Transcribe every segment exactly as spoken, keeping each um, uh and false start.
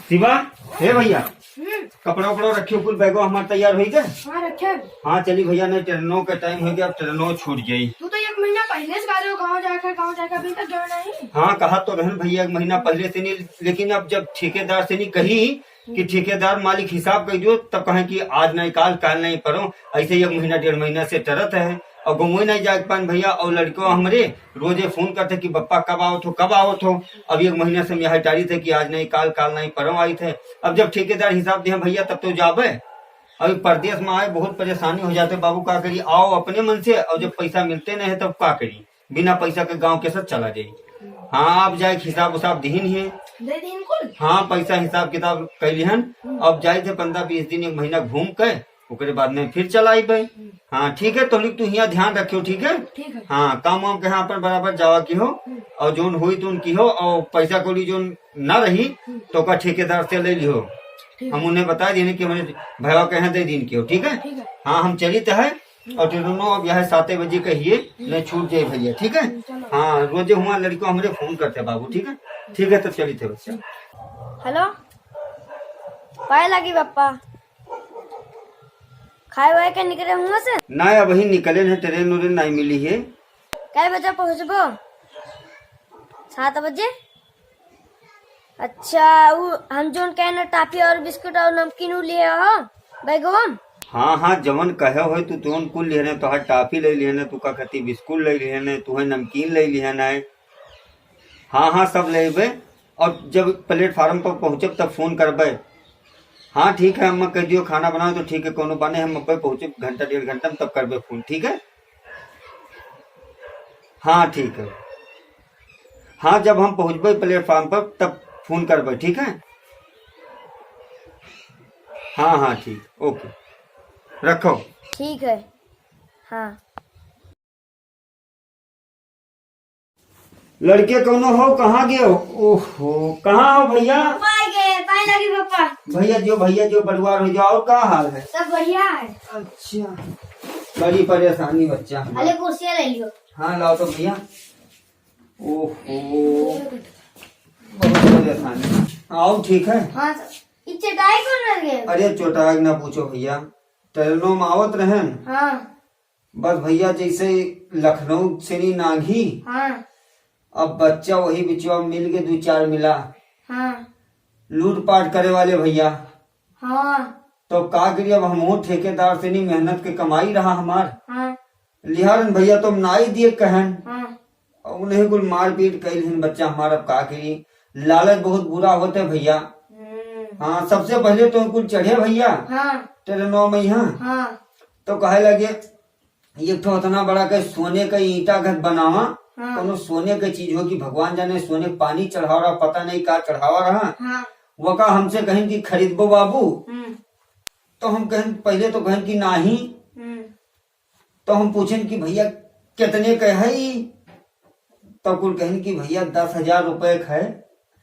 शिवा, हे भैया, हम्म। कपड़ा उपड़ा रखियो, कुल बैगवा हमार तैयार होई गए। हाँ, रखे। हाँ, चली भैया, नहीं ट्रेनों के टाइम हो गया, अब ट्रेनों छूट जाई। तू तो एक महीना पहले से कह रहे हो गाँव जाकर, गाँव जाकर, अभी तक गए नहीं। हाँ, कहा तो रहन भैया एक महीना पहले से नहीं, लेकिन अब जब ठेकेदार से नहीं कही कि ठेकेदार मालिक हिसाब कर दियो, तब कहें कि आज नहीं काल, काल नहीं परसों, ऐसे ही एक महीना डेढ़ महीना से टरत है और गाँव नहीं जाए पान भैया। और लड़को हमरे रोजे फोन करते कि बप्पा कब आवत हो, कब आवत हो। अब एक महीना से हम यही टारी थे कि आज नहीं काल, काल नहीं परसों आई थे। अब जब ठेकेदार हिसाब दिया भैया तब तो जाबे। अभी परदेस में आए बहुत परेशानी हो जाते बाबू, का करी, आओ अपने मन से और जब पैसा मिलते नहीं है तब का करी, बिना पैसा के गाँव के साथ चला जाई। हाँ, आप जाए हिसाब उसाब दिहिन ही। दे दीन कुल। हाँ, पैसा हिसाब किताब कैली हन। हम्म। अब जाए थे पन्द्रह बीस दिन, एक महीना घूम के ओकरे बाद में फिर चला आइबे। हम्म। हाँ ठीक है, तो तू हियाँ ध्यान रखियो, ठीक है? ठीक है। हाँ, काम वाम के यहाँ अपन बराबर जावा की हो। हम्म। और जोन हुई तो उनकी हो, और पैसा कौड़ी जोन ना रही हम्म। तो का ठेकेदार से ले लियो। ठीक हम है। उन्हें बता देने कि हमारे भैया के यहाँ दे दीन की हो, ठीक है? ठीक है। हाँ, हम चली तो है। और ट्रेनों अब यह सात बजे का ही है, हम्म। नहीं छूट जाए भैया, ठीक है? हम्म, चलो। हाँ, रोजे हुआ लड़को हमरे फोन करते बाबू, ठीक है? ठीक है, तो चली थे बच्चा। हेलो, पाए लगी पप्पा, खाए वाए के निकले हुआ से? ना, अबही निकले हैं, ट्रेन उरेन नहीं मिली है। कै बजे पहुँचबो? सात बजे। अच्छा, उ हम जोन कहने टाफी और बिस्कुट और नमकीन उ लिए हो बैगवा में? हाँ, हाँ, जवन कहे हो तू, तुहन कुल लिहने, तोहार टाफी ले लिहने, तू का कहती बिस्कुट ले लिहने, तुहे नमकीन ले लिहने। हाँ, हाँ, सब लेबे। और जब प्लेटफार्म पर पहुँचब तब फोन करबे। हाँ, ठीक है, अम्मा कह दियो खाना बनाओ तो ठीक है, कोनो बने हम अब्बे पहुँचब घंटा डेढ़ घंटा में, तब करबे फोन, ठीक है? हाँ, ठीक है। हाँ, जब हम पहुँचबे प्लेटफार्म पर तब फोन करबे, ठीक है? हाँ, हाँ, ठीक, ओके, रखो। ठीक है, हाँ। लड़के कौनो हो, कहाँ गए हो? ओहो, कहाँ हो भैया? पापा आ गए, पाए लगी पापा। भैया जो, भैया जो, बरुआर हो जाओ, और का हाल है? सब बढ़िया है। अच्छा, बड़ी परेशानी बच्चा हमारा। अरे कुर्सियाँ ले लियो। हाँ, लाओ तो भैया। ओहो, बहुत परेशानी। आओ, ठीक है। हाँ सर, ई चटाई कौन रह गए? अरे चोटाई ना पूछो भैया, ट्रेनों में आवत रहन। हाँ। बस भैया, जैसे लखनऊ से नी नांगी, हाँ। अब बच्चा वही बिचवा में मिल के दू चार मिला। हाँ। लूटपाट करे वाले भैया। हाँ। तो का करी, अब हमहू ठेकेदार से नी मेहनत के कमाई रहा हमार। हाँ। लिहारन भैया, तुम नाई दिए कहन। हाँ। और उन्हें कुल मारपीट कैल हिन बच्चा हमार, अब का करी, लालच बहुत बुरा होते भैया। हम्म। हाँ, सबसे पहले तो कुल चढ़े भैया। हाँ। ट्रेनों में यहाँ। हाँ। तो कहे लगे, एक ठो उतना बड़ा के सोने का ईंटा घर बनावा, हाँ। कोनो सोने के चीज हो कि भगवान जाने सोने के पानी चढ़ावा रहा, पता नहीं का चढ़ावा रहा। हाँ। वका हमसे कहिन कि खरीदबो बाबू। हम्म। तो हम कहन, पहले तो कहन कि नाही। हम्म। तो हम पूछन कि भैया कितने के है ई? तो कुल कहन कि भैया दस हजार रुपए के है।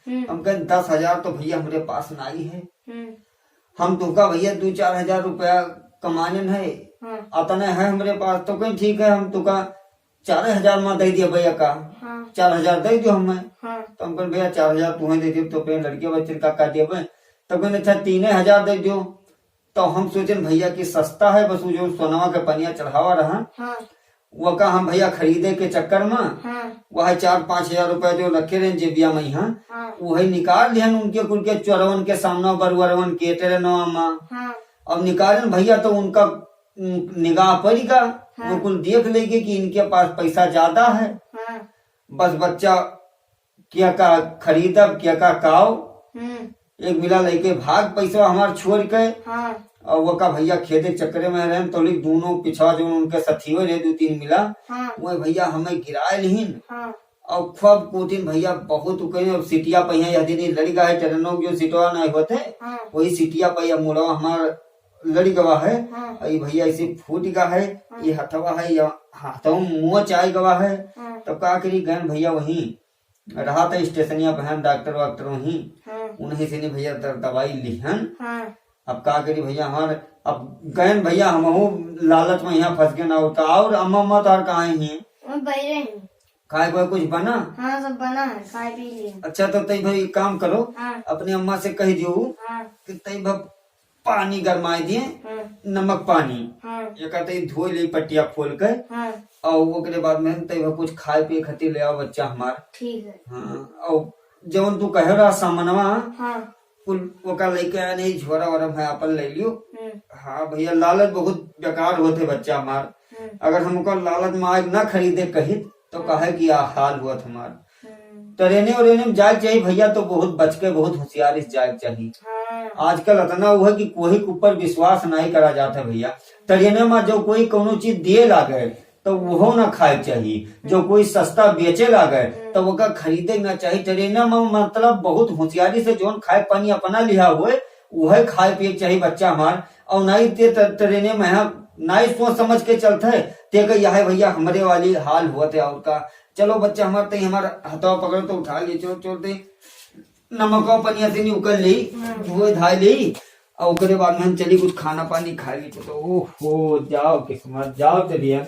हम्म। हम कहन दस हजार तो भैया हमरे पास नाई है। हम्म। हम तुका भैया दो चार हजार रुपया कमाने है, हाँ। अतने है हमरे पास। तो कहीं ठीक है, हम तुका चार हजार में दे दिया भैया का, हाँ। चार हजार दे दियो हमें। हाँ। तो हम कहन भैया चार हजार तुम्हें दे दियो, तो अपने लड़के बच्चे का, का दिया भाई? तो कहन अच्छा तीन हजार दे दियो। तो हम सोचन भैया कि सस्ता है, बस वो जो सोनवा के पनिया चढ़ावा रहा, हाँ। वका हम भैया खरीदे के चक्कर में हाँ। वह चार पाँच हजार रुपया जो रखे रहे जेबिया में, हाँ, हाँ। वही निकाल लिहन उनके कुल के चोरवन के सामने, बरुअरवन के ट्रेनवा में। हाँ। अब निकालन भैया तो उनका, उम, निगाह पड़ गा, हाँ। वो कुल देख लेगे कि इनके पास पैसा ज्यादा है। हाँ। बस बच्चा क्या का खरीदब, क्या का काव। हम्म। एक मिला लेके भाग पैसा हमार छोड़ के। हाँ। और वो का भैया खेते चक्करे में रहन, तो लोग दोनों पिछवा जो उनके सथियो रहे दो तीन मिला, हाँ। वो भैया हमें गिराए लिहिन। हाँ। और खूब कूटिन भैया, बहुत कहीं अब सीटिया पे यहाँ यदि नहीं लड़ गया है, ट्रेनों जो सीटवा नहीं होते, हाँ। वही सीटिया पे या मुड़वा हमार लड़ गवा है। हाँ। और ये भैया ऐसे फूट गया है, हाँ। ये हथवा है या हाथों मोच आए गवा है। हाँ। तब का करी गए भैया वहीं रहा था स्टेशनिया पे हैं डॉक्टर वाक्टर वहीं, हाँ। उन्हीं से नहीं भैया दर-, दवाई लिहन। हाँ। अब का करी भैया हमार, अब गयन भैया हमहू लालच में यहाँ फंस गए ना होता। और अम्मा अम्मा तार कहाँ ही हैं? वो बहरे हैं। खाए वाए कुछ बना? हाँ, सब बना है, खाए पी लिए। अच्छा, तो तई भाई एक काम करो, हाँ। अपने अम्मा से कह दियो हाँ। कि तई भाई पानी गरमाए दिए, हाँ। नमक पानी। हाँ। एका तई धोए ले पटिया खोल के, हाँ। और ओकरे बाद में तई भाई कुछ खाए पिए खातिर ले आओ बच्चा हमार। ठीक है। हाँ, और जौन तू कहे रहा सामनवा, हाँ। कुल ओका लेके आए नहीं, झोरा वोरा में आपन ले लियो। हम्म। हाँ भैया, लालच बहुत बेकार होते बच्चा हमार। हम्म। अगर हम ओकर लालच में आज ना खरीदे कहित, तो हम्म। कहे कि आ हाल हुआ हमार। हम्म। ट्रेने उरेने में जाए के चाहिए भैया, तो बहुत बच के, बहुत होशियारी से जाए के चाहिए। हाँ। आजकल इतना हुआ कि कोई के ऊपर विश्वास नहीं करा जाता है भैया। ट्रेने में जो कोई कोनो चीज दिए लागे, तो वो ना खाए चाहिए। जो हम्म। कोई सस्ता बेचे लागे, हम्म। तो ओका खरीदे ना चाहिए। ट्रेने में मतलब बहुत होशियारी से जौन खाए पानी अपना लिहा हुए, वह खाए पिए के चाहिए बच्चा हमार। और नहीं ते त-, ट्रेने में यहाँ नहीं सोच समझ के चलते, ते कह, "यह है भैया, हमरे वाली हाल हुआ थे।" और का, चलो बच्चा हमार, ते हमार हथवा पकड़ तो उठा लिए, चलो, चलो, ते नमक और पनिया से नहीं उकल ली, हम्म। धोए धाए ली, और ओकरे बाद में हम चली कुछ खाना पानी खा ली। तो ओहो, जाओ किस्मत, जाओ चलिए।